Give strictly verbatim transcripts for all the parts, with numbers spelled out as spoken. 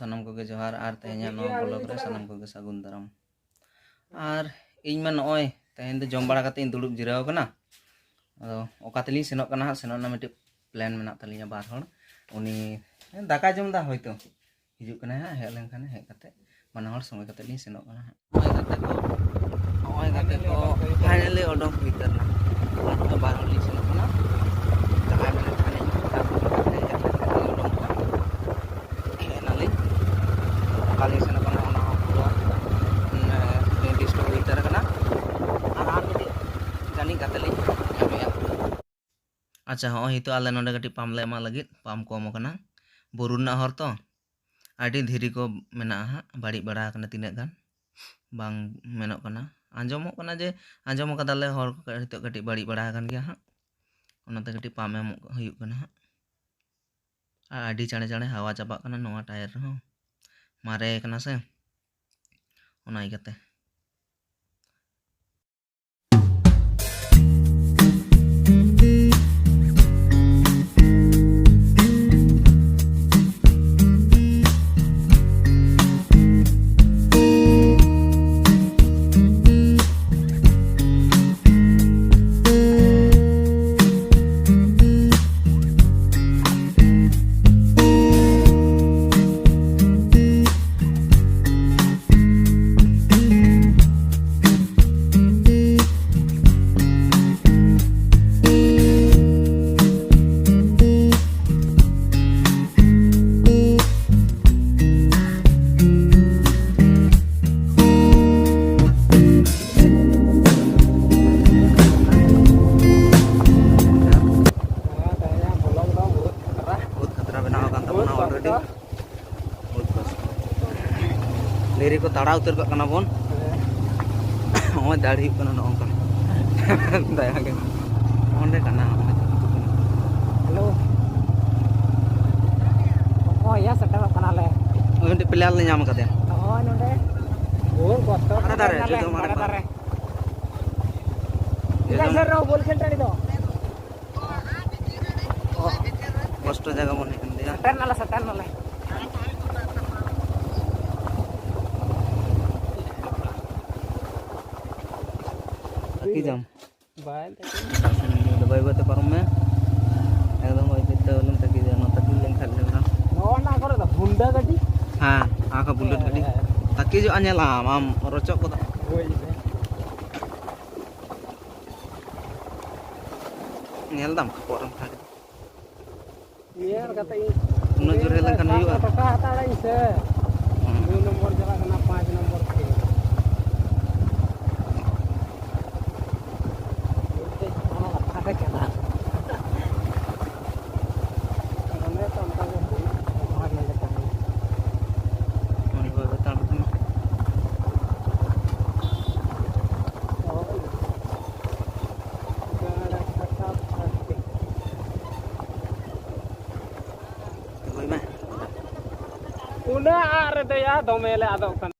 ᱥᱟᱱᱟᱢ ᱠᱚᱜᱮ ᱡᱚᱦᱟᱨ, ᱟᱨ ᱛᱮᱦᱮᱧᱟᱜ ᱱᱚᱣᱟ ᱵᱞᱚᱜ ᱨᱮ ᱥᱟᱱᱟᱢ ᱠᱚᱜᱮ ᱥᱟᱹᱜᱩᱱ ᱫᱟᱨᱟᱢ᱾ ᱟᱨ ᱤᱧ ᱢᱟ ᱱᱚᱜᱼᱚᱭ ᱛᱮᱦᱮᱧ ᱫᱚ ᱡᱚᱢ ᱵᱟᱲᱟ ᱠᱟᱛᱮ ᱤᱧ ᱫᱩᱲᱩᱵ ᱡᱤᱨᱟᱹᱣ ᱟᱠᱟᱱᱟ᱾ ᱟᱫᱚ ᱚᱠᱟ ᱛᱮᱞᱤᱧ ᱥᱮᱱᱚᱜ ᱠᱟᱱᱟ ᱦᱟᱸᱜ, ᱥᱮᱱᱚᱜ ᱨᱮᱱᱟᱜ ᱢᱤᱫᱴᱤᱡ ᱯᱞᱮᱱ ᱢᱮᱱᱟᱜ ᱛᱟᱹᱞᱤᱧᱟ᱾ ᱵᱟᱨ ᱦᱚᱲ, ᱩᱱᱤ ᱫᱟᱠᱟᱭ ᱡᱚᱢ ᱮᱫᱟ ᱦᱳᱭᱛᱳ, ᱦᱤᱡᱩᱜ ᱠᱟᱱᱟᱭ ᱦᱟᱸᱜ, ᱦᱮᱡ ᱞᱮᱱᱠᱷᱟᱱ ᱦᱮᱡ ᱠᱟᱛᱮ ᱵᱟᱱᱟ ᱦᱚᱲ ᱥᱚᱸᱜᱮ ᱠᱟᱛᱮ ᱞᱤᱧ ᱥᱮᱱᱚᱜ ᱠᱟᱱᱟ ᱦᱟᱸᱜ᱾ ᱱᱚᱜᱼᱚᱭ ᱜᱟᱛᱮ ᱠᱚ, ᱱᱚᱜᱼᱚᱭ ᱜᱟᱛᱮ ᱠᱚ, ᱯᱷᱟᱭᱱᱟᱞᱤ ᱚᱰᱚᱠ ᱦᱩᱭ ᱩᱛᱟᱹᱨ ᱮᱱᱟ᱾ ᱟᱨ ᱱᱤᱛᱚᱜ ᱵᱟᱨ ᱦᱚᱲ ᱞᱤᱧ ᱥᱮᱱᱚᱜ ᱠᱟᱱᱟ᱾ ᱡᱟᱦᱟᱸᱭ ᱢᱮᱱᱮᱫ ᱛᱟᱦᱮᱱᱤᱧ ᱦᱮᱡ ᱮᱱᱟᱞᱤᱧ᱾ ᱚᱠᱟ ᱞᱤᱧ ᱥᱮᱱᱚᱜ ᱠᱟᱱᱟ ᱚᱱᱟ ᱦᱚᱸ ᱯᱩᱨᱟᱹ, ᱩᱸ, ᱰᱤᱥᱴᱟᱵ ᱦᱩᱭ ᱩᱛᱟᱹᱨ ᱟᱠᱟᱱᱟ᱾ ᱟᱨ, ᱟᱨ ᱢᱤᱫᱴᱤᱡ ᱡᱟᱹᱱᱤᱡ ᱜᱟᱛᱮ ᱞᱤᱧ ᱧᱟᱢᱮᱭᱟ᱾ ᱟᱪᱪᱷᱟ, ᱦᱚᱸᱜᱼᱚᱭ ᱱᱤᱛᱚᱜ ᱟᱞᱮ ᱱᱚᱰᱮ ᱠᱟᱹᱴᱤᱡ ᱯᱟᱢᱯ ᱞᱮ ᱮᱢᱟᱜ ᱞᱟᱹᱜᱤᱫ, ᱯᱟᱢᱯ ᱠᱚᱢ ᱟᱠᱟᱱᱟ᱾ ᱵᱩᱨᱩ ᱨᱮᱱᱟᱜ ᱦᱚᱨ ᱛᱚ, ᱟᱹᱰᱤ ᱫᱷᱤᱨᱤ ᱠᱚ ᱢᱮᱱᱟᱜᱼᱟ ᱦᱟᱸᱜ, ᱵᱟᱹᱲᱤᱡ ᱵᱟᱲᱟ ᱟᱠᱟᱱᱟ ᱛᱤᱱᱟᱹᱜ ᱜᱟᱱ, ᱵᱟᱝ ᱢᱮᱱᱚᱜ ᱠᱟᱱᱟ, ᱟᱸᱡᱚᱢᱚᱜ ᱠᱟᱱᱟ ᱡᱮ, ᱟᱸᱡᱚᱢ ᱠᱟᱫᱟᱞᱮ ᱦᱚᱨ ᱠᱚ ᱱᱤᱛᱚᱜ ᱠᱟᱹᱴᱤᱡ ᱵᱟᱹᱲᱤᱡ ᱵᱟᱲᱟ ᱟᱠᱟᱱ ᱜᱮᱭᱟ ᱦᱟᱸᱜ, ᱚᱱᱟᱛᱮ ᱠᱟᱹᱴᱤᱡ ᱯᱟᱢᱯ ᱮᱢᱚᱜ ᱦᱩᱭᱩᱜ ᱠᱟᱱᱟ ᱦᱟᱸᱜ᱾ ᱟᱨ ᱟᱹᱰᱤ ᱪᱟᱬᱮ ᱪᱟᱬᱮ ᱦᱟᱣᱟ ᱪᱟᱵᱟᱜ ᱠᱟᱱᱟ ᱱᱚᱣᱟ ᱴᱟᱭᱟᱨ ᱨᱮᱦᱚᱸ, ᱢᱟᱨᱮ ᱠᱟᱱᱟ ᱥᱮ, ᱚᱱᱟ ᱤᱭᱠᱟᱹᱛᱮ᱾ ᱵᱚᱦᱩᱛ ᱠᱷᱟᱛᱨᱟ ᱵᱮᱱᱟᱣ ᱟᱠᱟᱱ ᱛᱟᱵᱚᱱᱟ already᱾ ᱵᱚᱦᱩᱛ ᱠᱚᱥᱴᱚ᱾ ᱫᱷᱤᱨᱤ ᱠᱚ ᱛᱟᱲᱟ ᱩᱛᱟᱹᱨ ᱠᱟᱜ ᱠᱟᱱᱟ ᱵᱚᱱ᱾ ᱱᱚᱜᱼᱚᱭ ᱫᱟᱹᱲ ᱦᱩᱭᱩᱜ ᱠᱟᱱᱟ ᱱᱚᱜᱼᱚ ᱱᱚᱝᱠᱟ᱾ ᱫᱟᱭᱟ ᱜᱮ᱾ ᱚᱸᱰᱮ ᱠᱟᱱᱟ, ᱚᱸᱰᱮ ᱠᱟᱱᱟ᱾ ᱦᱮᱞᱳ᱾ ᱱᱚᱜᱼᱚᱭ ᱭᱟ, ᱥᱮᱴᱮᱨᱚᱜ ᱠᱟᱱᱟᱞᱮ᱾ ᱳᱭ ᱢᱤᱫᱴᱮᱡ ᱯᱞᱮᱭᱟᱨ ᱞᱮ ᱧᱟᱢ ᱟᱠᱟᱫᱮᱭᱟ᱾ ᱱᱚᱜᱼᱚᱭ ᱱᱚᱰᱮ᱾ ᱵᱚᱦᱩᱛ ᱠᱚᱥᱴᱚ᱾ ᱫᱟᱨᱮ ᱫᱟᱨᱮ, ᱫᱟᱨᱮ ᱱᱟᱞᱮ, ᱡᱚᱡᱚ ᱢᱟᱨᱮ ᱫᱟᱨᱮ ᱫᱟᱨᱮ᱾ ᱡᱚᱡᱚ ᱤᱱᱟᱹ ᱥᱮᱫ ᱨᱮᱦᱚᱸ ᱵᱚᱞ ᱠᱷᱮᱞ ᱴᱟᱺᱰᱤ ᱫᱚ᱾ ᱠᱚᱥᱴᱚ ᱡᱟᱭᱜᱟ ᱵᱚᱱ ᱦᱮᱡ ᱮᱱ ᱜᱮᱭᱟ᱾ ᱥᱮᱴᱮᱨ ᱱᱟᱞᱮ, ᱥᱮᱴᱮᱨ ᱱᱟᱞᱮ᱾ ᱛᱟᱹᱠᱤᱡᱟᱢ᱾ ᱵᱟᱭ ᱛᱟᱹᱠᱤᱡ᱾ ᱵᱟᱹᱭ ᱵᱟᱹᱭ ᱛᱮ ᱯᱟᱨᱚᱢ ᱢᱮ᱾ ᱮᱠᱫᱚᱢ ᱵᱟᱹᱭ ᱵᱟᱹᱭ ᱛᱮ ᱟᱞᱚᱢ ᱛᱟᱹᱠᱤᱡᱟ, ᱱᱚᱣᱟ ᱛᱟᱹᱠᱤᱡ ᱞᱮᱱᱠᱷᱟᱱ ᱞᱮ ᱱᱚᱜᱼᱚ ᱱᱟ ᱠᱚᱨᱮ ᱫᱚ ᱦᱩᱱᱰᱟ ᱜᱟᱹᱰᱤ᱾ ᱦᱮᱸ, ᱟᱨ ᱠᱷᱟᱱ ᱵᱩᱞᱮᱴ ᱜᱟᱹᱰᱤ᱾ ᱦᱮᱸ᱾ ᱛᱟᱹᱠᱤᱡᱚᱜᱼᱟ, ᱧᱮᱞᱟᱢ, ᱟᱢ ᱨᱚᱪᱚᱜ ᱜᱚᱫᱚᱜ᱾ ᱦᱳᱭ᱾ ᱧᱮᱞ ᱫᱟᱢ ᱠᱷᱚᱵᱚᱨ ᱮᱢ ᱠᱷᱟᱱ᱾ ᱧᱮᱞ ᱠᱟᱛᱮ ᱤᱧ ᱩᱱᱟᱹᱜ ᱡᱳᱨ ᱦᱮᱡ ᱞᱮᱱᱠᱷᱟᱱ ᱦᱩᱭᱩᱜᱼᱟ? ᱴᱚᱴᱟ ᱦᱟᱛᱟᱲᱟᱹᱧ ᱥᱮ᱾ ᱦᱩᱸ᱾ ᱫᱩ ᱱᱚᱢᱵᱚᱨ ᱪᱟᱞᱟᱜ ᱠᱟᱱᱟ, ᱯᱟᱸᱪ ᱱᱚᱢᱵᱚᱨ ᱠᱷᱮᱞ᱾ ᱢᱤᱫᱴᱮᱡ ᱚᱱᱟ ᱞᱟᱛᱟᱨ ᱨᱮ ᱠᱟᱱᱟ᱾ ᱚᱸᱰᱮ ᱛᱚ ᱚᱱᱠᱟ ᱜᱮ ᱦᱩᱭᱩᱜ, ᱵᱮᱵᱚᱦᱟᱨ ᱞᱮᱠᱟ ᱛᱟᱦᱮᱱᱟ᱾ ᱦᱳᱭ, ᱦᱳᱭ, ᱵᱟᱛᱟᱣ ᱠᱟᱛᱮ᱾ ᱦᱳᱭ᱾ ᱜᱟᱲ ᱠᱟᱴᱟ ᱯᱷᱟᱴᱤ᱾ ᱦᱳᱭ ᱢᱟ᱾ ᱩᱱᱟᱹᱜ ᱟᱜ ᱨᱮᱫᱚᱭᱟ ᱫᱚᱢᱮ ᱞᱮ ᱟᱫᱚᱜ ᱠᱟᱱᱟ᱾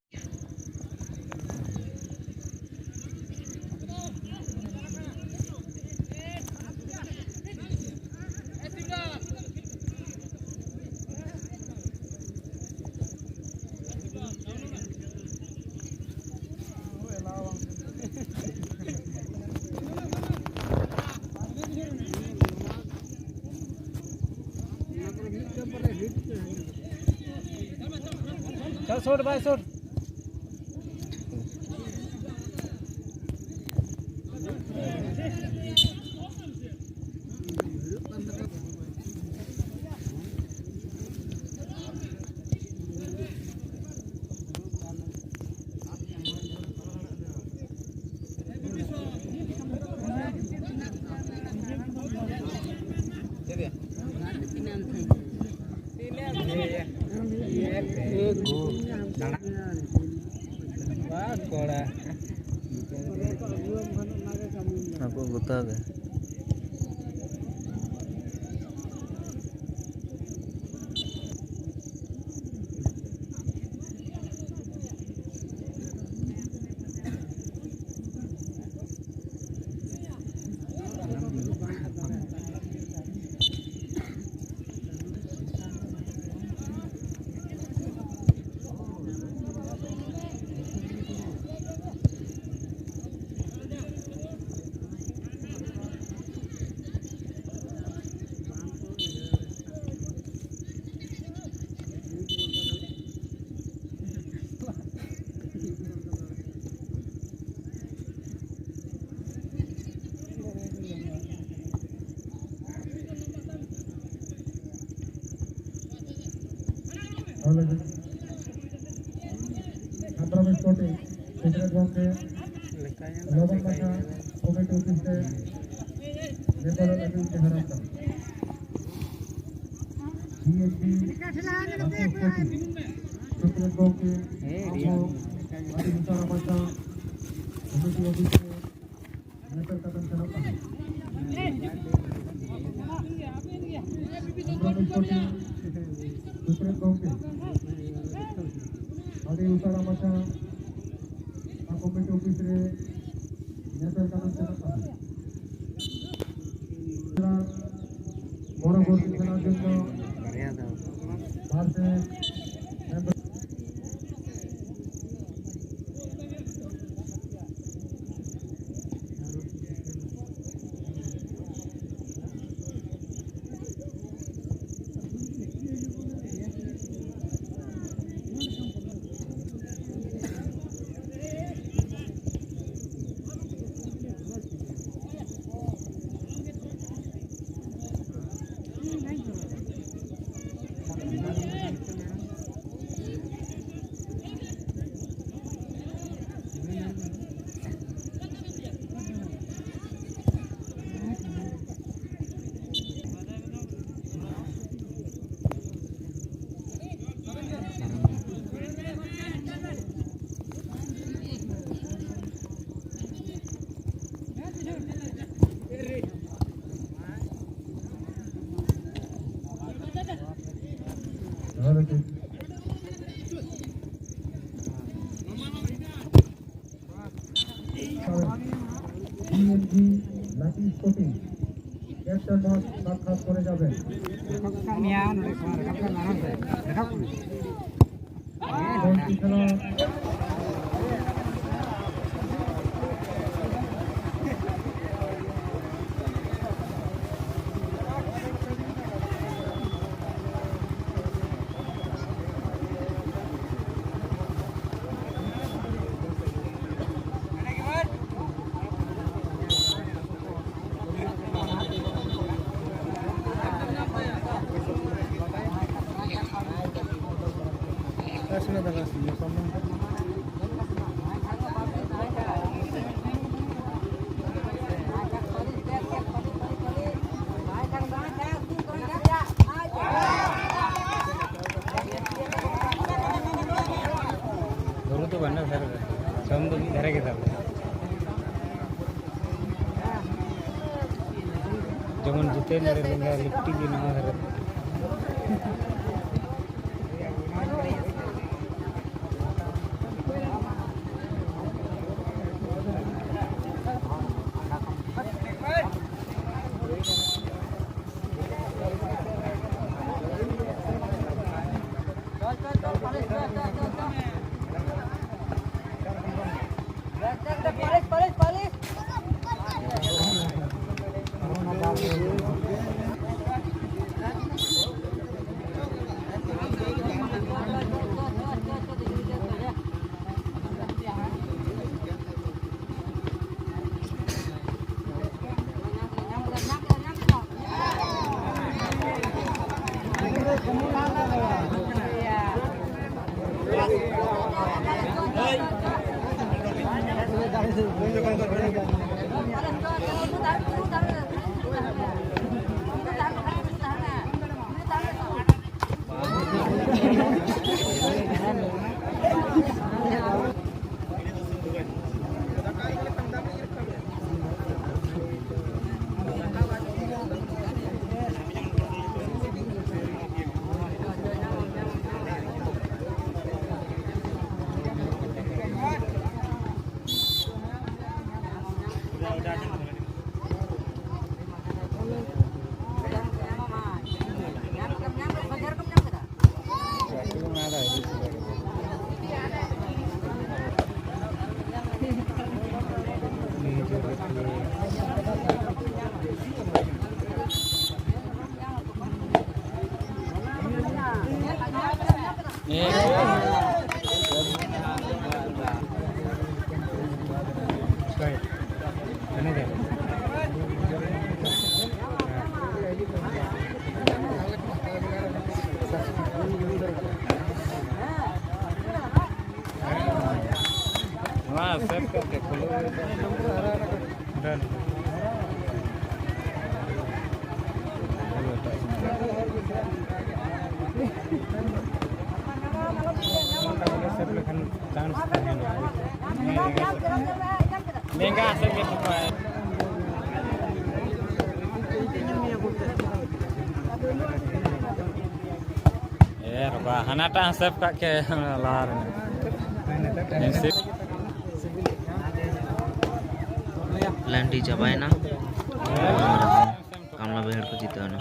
ᱪᱚ, ᱥᱚᱴ ᱵᱟᱭ ᱥᱚᱴ᱾ ᱟᱵᱚ ᱜᱚᱴᱟ ᱜᱮ᱾ ᱦᱮᱢᱵᱨᱚᱢ ᱥᱯᱳᱨᱴᱤᱝ ᱥᱮᱠᱨᱮᱴᱟᱨᱤ ᱜᱚᱢᱠᱮ ᱞᱚᱜᱚᱱ ᱢᱟᱪᱷᱟ ᱠᱚᱢᱤᱴᱤ ᱚᱯᱷᱤᱥ ᱨᱮ ᱱᱮᱯᱚᱨ ᱟᱹᱰᱤ ᱪᱮᱦᱨᱟ ᱠᱟᱱᱟ᱾ ᱰᱤ ᱮᱥ ᱯᱤ ᱟᱥᱤᱥ ᱥᱮᱴᱷᱤ ᱥᱮᱠᱨᱮᱴᱟᱨᱤ ᱜᱚᱢᱠᱮ ᱟᱵᱚ ᱟᱹᱰᱤ ᱩᱥᱟᱹᱨᱟ ᱢᱟᱪᱷᱟ ᱠᱚᱢᱤᱴᱤ ᱚᱯᱷᱤᱥ ᱨᱮ ᱱᱮᱯᱮᱨ ᱠᱟᱛᱮᱢ ᱥᱮᱱᱚᱜ ᱠᱟᱱᱟ᱾ ᱥᱩᱯᱨᱤᱢ ᱠᱳᱨᱴ ᱥᱩᱯᱨᱤᱢ ᱜᱚᱢᱠᱮ ᱟᱹᱰᱤ ᱩᱥᱟᱹᱨᱟ ᱢᱟᱪᱷᱟ ᱚᱱᱟ ᱠᱚᱢᱤᱴᱤ ᱚᱯᱷᱤᱥ ᱨᱮ ᱱᱮᱯᱮᱨ ᱠᱟᱛᱮᱢ ᱥᱮᱱᱚᱜ ᱠᱟᱱᱟ᱾ ᱯᱚᱨᱚᱵᱚᱨᱛᱤ ᱠᱷᱮᱞᱟর জন্য ᱵᱟᱨ ᱥᱮ T M G lucky sporting captain মাস সাক্ষাৎ করে যাবেন। ᱵᱩᱨᱩ ᱫᱚ ᱵᱟᱱᱟᱨ ᱫᱷᱟᱨᱮ ᱨᱮ, ᱫᱚᱢ ᱫᱚ ᱢᱤᱫ ᱫᱷᱟᱨᱮ ᱜᱮ ᱛᱟᱵᱚᱱᱟ᱾ ᱡᱮᱢᱚᱱ ᱡᱤᱛᱮᱱ ᱨᱮ ᱞᱮᱸᱜᱟ ᱞᱤᱯᱴᱤ ᱜᱮ ᱱᱚᱣᱟ ᱫᱷᱟᱨᱮ᱾ ᱦᱮᱸ, ᱥᱮᱵᱷ ᱠᱟᱛᱮ ᱠᱷᱩᱞᱟᱹᱣ᱾ ᱥᱮᱵᱷ ᱞᱮᱠᱷᱟᱱ ᱪᱟᱱᱥ ᱛᱟᱦᱮᱱᱟ᱾ ᱞᱮᱸᱜᱟ ᱥᱮᱫ ᱜᱮ ᱛᱚᱯᱟᱭ᱾ ᱮ ᱵᱟᱵᱟ, ᱦᱟᱱᱟᱴᱟᱜ ᱦᱚᱸ ᱥᱮᱵᱷ ᱠᱟᱜ ᱠᱮ ᱞᱟᱦᱟ ᱨᱮ᱾ ᱞᱮᱱᱰᱤ ᱪᱟᱵᱟᱭᱮᱱᱟ᱾ ᱠᱟᱢᱞᱟ ᱵᱟᱹᱭᱦᱟᱹᱲ ᱠᱚ ᱡᱤᱛᱟᱹᱣ ᱮᱱᱟ᱾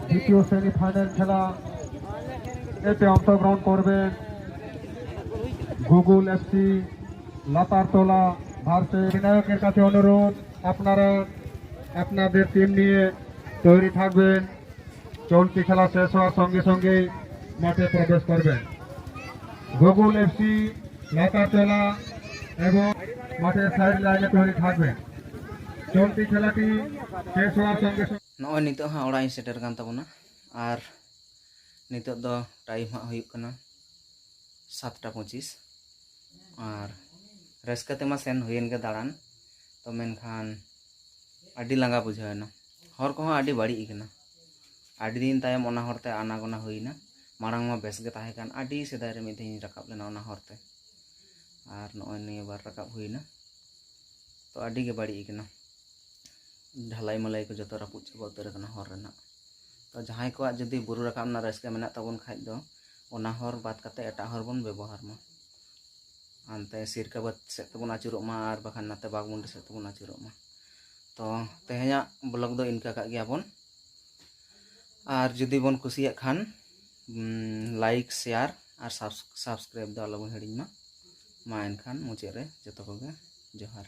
দ্বিতীয় সেমিফাইনাল খেলা এতে অংশগ্রহণ করবেন গুগল এফসি লাতারতলা ভার্সেস। অধিনায়কের কাছে অনুরোধ, আপনারা আপনাদের টিম নিয়ে তৈরি থাকবেন। চলতি খেলা শেষ হওয়ার সঙ্গে সঙ্গেই মাঠে প্রবেশ করবেন গুগল এফসি লাতারতলা এবং মাঠের সাইড লাইনে তৈরি থাকবেন। চলতি খেলাটি শেষ হওয়ার সঙ্গে সঙ্গে নয় নিতোᱜ ᱦᱟᱸᱜ ᱚᱲᱟᱜ ᱤᱧ ᱥᱮᱴᱮᱨ ᱠᱟᱱ ᱛᱟᱵᱚᱱᱟ᱾ ᱟᱨ ᱱᱤᱛᱚᱜ ᱫᱚ ᱴᱟᱭᱤᱢ ᱦᱟᱸᱜ ᱦᱩᱭᱩᱜ ᱠᱟᱱᱟ ᱥᱟᱛᱴᱟ ᱯᱚᱸᱪᱤᱥ᱾ ᱟᱨ ᱨᱟᱹᱥᱠᱟᱹ ᱛᱮᱢᱟ ᱥᱮᱱ ᱦᱩᱭᱮᱱ ᱜᱮ ᱫᱟᱬᱟᱱ, ᱛᱚ ᱢᱮᱱᱠᱷᱟᱱ ᱟᱹᱰᱤ ᱞᱟᱸᱜᱟ ᱵᱩᱡᱷᱟᱹᱣ ᱮᱱᱟ᱾ ᱦᱚᱨ ᱠᱚᱦᱚᱸ ᱟᱹᱰᱤ ᱵᱟᱹᱲᱤᱡ ᱟᱠᱟᱱᱟ᱾ ᱟᱹᱰᱤ ᱫᱤᱱ ᱛᱟᱭᱚᱢ ᱚᱱᱟ ᱦᱚᱨᱛᱮ ᱟᱱᱟᱜᱚᱱᱟ ᱦᱩᱭᱱᱟ᱾ ᱢᱟᱲᱟᱝ ᱢᱟ ᱵᱮᱥ ᱜᱮ ᱛᱟᱦᱮᱸ ᱠᱟᱱ, ᱟᱹᱰᱤ ᱥᱮᱫᱟᱭ ᱨᱮ ᱢᱤᱫ ᱫᱷᱟᱣ ᱤᱧ ᱨᱟᱠᱟᱵ ᱞᱮᱱᱟ ᱚᱱᱟ ᱦᱚᱨᱛᱮ᱾ ᱟᱨ ᱱᱚᱜᱼᱚᱭ ᱱᱤᱭᱟᱹ ᱵᱟᱨ ᱨᱟᱠᱟᱵ ᱦᱩᱭᱱᱟ, ᱛᱚ ᱟᱹᱰᱤ ᱜᱮ ᱵᱟᱹᱲᱤᱡ ᱟᱠᱟᱱᱟ᱾ ᱰᱷᱟᱞᱟᱭ ᱢᱟᱞᱟᱭ ᱠᱚ ᱡᱚᱛᱚ ᱨᱟᱹᱯᱩᱫ ᱪᱟᱵᱟ ᱩᱛᱟᱹᱨ ᱟᱠᱟᱱᱟ ᱦᱚᱨ ᱨᱮᱱᱟᱜ᱾ ᱛᱚ ᱡᱟᱦᱟᱸᱭ ᱠᱚᱣᱟᱜ ᱡᱩᱫᱤ ᱵᱩᱨᱩ ᱨᱟᱠᱟᱵ ᱨᱮᱱᱟᱜ ᱨᱟᱹᱥᱠᱟᱹ ᱢᱮᱱᱟᱜ ᱛᱟᱵᱚᱱ ᱠᱷᱟᱡ ᱫᱚ, ᱚᱱᱟ ᱦᱚᱨ ᱵᱟᱫ ᱠᱟᱛᱮ ᱮᱴᱟᱜ ᱦᱚᱨ ᱵᱚᱱ ᱵᱮᱵᱚᱦᱟᱨ ᱢᱟ᱾ ᱦᱟᱱᱛᱮ ᱥᱤᱨᱠᱟᱵᱟᱫᱽ ᱥᱮᱫ ᱛᱮᱵᱚᱱ ᱟᱹᱪᱩᱨᱚᱜ ᱢᱟ ᱟᱨ ᱵᱟᱠᱷᱟᱱ ᱱᱟᱛᱮ ᱵᱟᱜᱽᱢᱩᱱᱰᱤ ᱥᱮᱫ ᱛᱮᱵᱚᱱ ᱟᱹᱪᱩᱨᱚᱜ ᱢᱟ᱾ ᱛᱚ ᱛᱮᱦᱮᱧᱟᱜ ᱵᱞᱚᱜ ᱫᱚ ᱤᱱᱠᱟ ᱠᱟᱜ ᱜᱮᱭᱟ ᱵᱚᱱ᱾ ᱟᱨ ᱡᱩᱫᱤ ᱵᱚᱱ ᱠᱩᱥᱤᱭᱟᱜ ᱠᱷᱟᱱ, ᱞᱟᱭᱤᱠ, ᱥᱮᱭᱟᱨ ᱟᱨ ᱥᱟᱵᱥ-, ᱥᱟᱵᱥᱠᱨᱟᱭᱤᱵ ᱫᱚ ᱟᱞᱚᱵᱚᱱ ᱦᱤᱲᱤᱧ ᱢᱟ᱾ ᱢᱟ ᱮᱱᱠᱷᱟᱱ ᱢᱩᱪᱟᱹᱫ ᱨᱮ ᱡᱚᱛᱚ ᱠᱚᱜᱮ ᱡᱚᱦᱟᱨ᱾